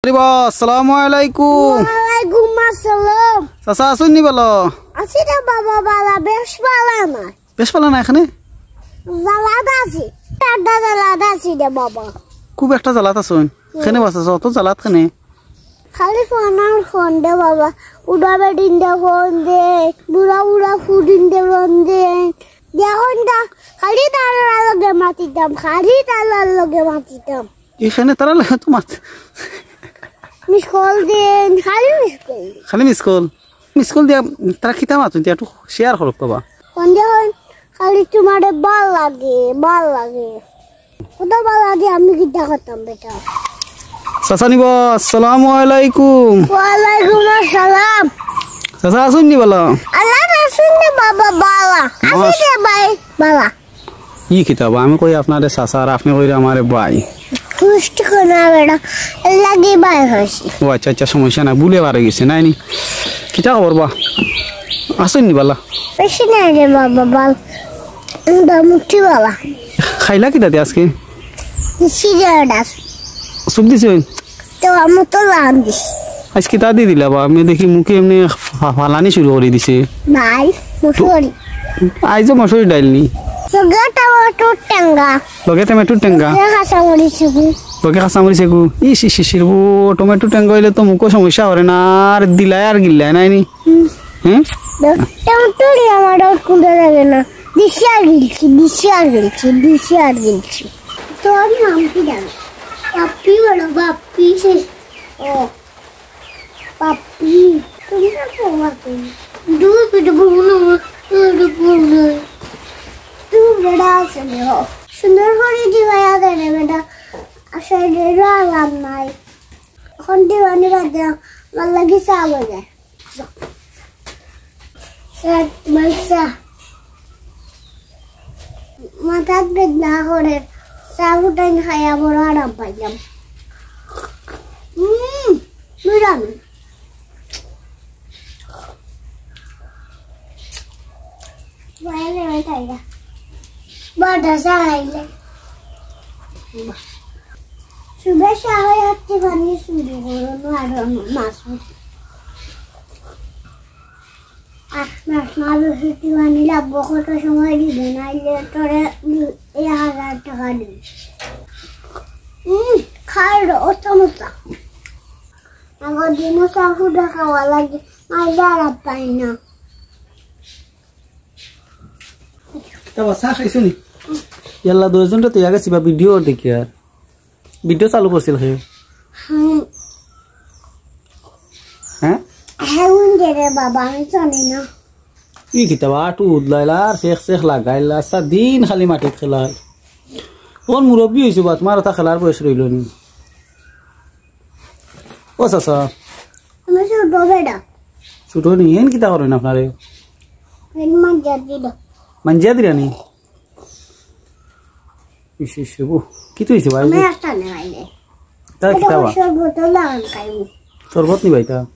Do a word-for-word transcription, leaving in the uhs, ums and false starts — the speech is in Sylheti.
আরে বা, আসসালামু আলাইকুম। ওয়ালাইকুম আসসালাম। চাচা, আছইন নি ভালা? আছি রে বাবা, ভালা, বেশ ভালা নায়। বেশ ভালা নায় কেনে? জ্বালাত আছি। একটা জ্বালাত আছি রে বাবা। খুব একটা জ্বালাত আছইন? হুম। কেনে বা চাচা, অত জ্বালাত কেনে? খালি ফোন আর ফোন রে বাবা। উড়া বেটিন্তে ফোন দেইন, বুড়া বুড়া ফুড়িন্তে ফোন দেইন। দেখইন না, খালি তারার লগে মাতিতাম, খালি তারার লগে মাতিতাম। ইখানে তারার লগে তো মাত- মিস কল দেইন, খালি মিস কল। খালি মিস কল? মিস কল দিয়া তারা কিতা মাতইন, তে একটু শেয়ার করউক্কা বা। ফোন দেইন, খালি তুমারে ভালা লাগে, ভালা লাগে। কত ভালা লাগে, আমি কিতা করতাম বেটা। চাচা নি বা, আসসালামু আলাইকুম। ওয়ালাইকুম আসসালাম। চাচা, আছইন নি ভালা? আল্লাহ আছইন নি বাবা, ভালা। আছি মাস- রে ভাই, ভালা। ই কিতা বা, আমি কই আপনারে চাচা আর আপনে কইরা আমারে ভাই। হুষ্ট কোনা বেটা, এর লাগি ভাই কইছি। ও আচ্ছা, আচ্ছা, সমস্যা নাই, ভুলে বার অই গেছে, নায় নি? কিতা খবর বা? আছইন নি ভালা? বেশি নায় রে বাবা, ভালা। মুটি ভালা। খাইলা কিতা দি আজকে? সিগারেট আছে। চুপ দিছইন? তো আমি তো লাগাম দিছি। আইজ কিতা দি দিলা বা? আমি দেখি মুখে এমনে ফা-, ফালানি শুরু করি দিছে। নাই, মসুরি। আইজও মসুরি ডাইল নি? লগে টমেটোর টেঙ্গা। লগে টমেটোর টেঙ্গা? লগে কাঁচামরিচ এগু। লগে কাঁচামরিচ এগু। ইস, ইস, ইস, ইস, ও টমেটোর টেঙ্গা অইলে তো মুখো সমস্যা করে না, আর দিলাই আর গিল্লাই নায় নি? হুম। হ্যাঁ? টমেটোর আমার আর কুন্তা লাগে না। দিছি আর গিলছি, দিছি আর গিলছি, দিছি আর গিলছি। তোর নাম কি জানো? বাপ্পি বলো, বাপ্পি শেষ। ও, বাপ্পি, তুমি না বাবা তুমি। দূর বেটা, বলবো না, বলবো না। তুই বেটা আছে রে, ও। সুন্দর করে জিগাইয়া দে রে বেটা। আসলে আলাপ নাই। এখন দিবানি বাদ দে, আমার লাগি চা বাজে। চা, তোমার চা। মাথাত বেদনা করে, চা ফুটাইন খাইয়া বড় আরাম পাইলাম। উম, বুঝলাম। বাইরে বেটাইয়া। বড় চা খাইলে। শুভেচ্ছা হয়ে যাচ্ছে পানি শুরু করুন আর মাছ। আট মাস মা বেশি টিফানি লাগবো, কত সময় দিবে? নাইলে তোরে এক হাজার টাকা দিবে। উম, খাই রে, ও সমস্যা। আগর দিনও চা ফুটা খাওয়া লাগে, নাইলে আর পাই না। তা বা চা খাইছো নি? ইয়াল্লা, দুইজনটা তো ইয়াগা সিবা ভিডিও দেখি আর। ভিডিও চালু করছিল হে। হুম। হ্যাঁ? হ্যাঁ, উন দে রে বাবা, আমি জানি না। ই কিতা বা, আটু উদলাইলা আর ফেক সেক লাগাইলা, সারা দিন খালি মাটিত খেলার। কোন মুরব্বি হইছো বা, তোমার ওটা খেলার বয়স রইল নি? ও চাচা। আমি ছোট বেটা। ছোট নি, এন কিতা করেন আপনারে? এন মাঞ্জা দিল। মাঞ্জা দিলা নি? ইস, ইস, রে বু, কিতা হইছে ভাই? আমি একটা নেই। তা কিতা বা? শরবত লাগান খাইবো। শরবত নি ভাই তা?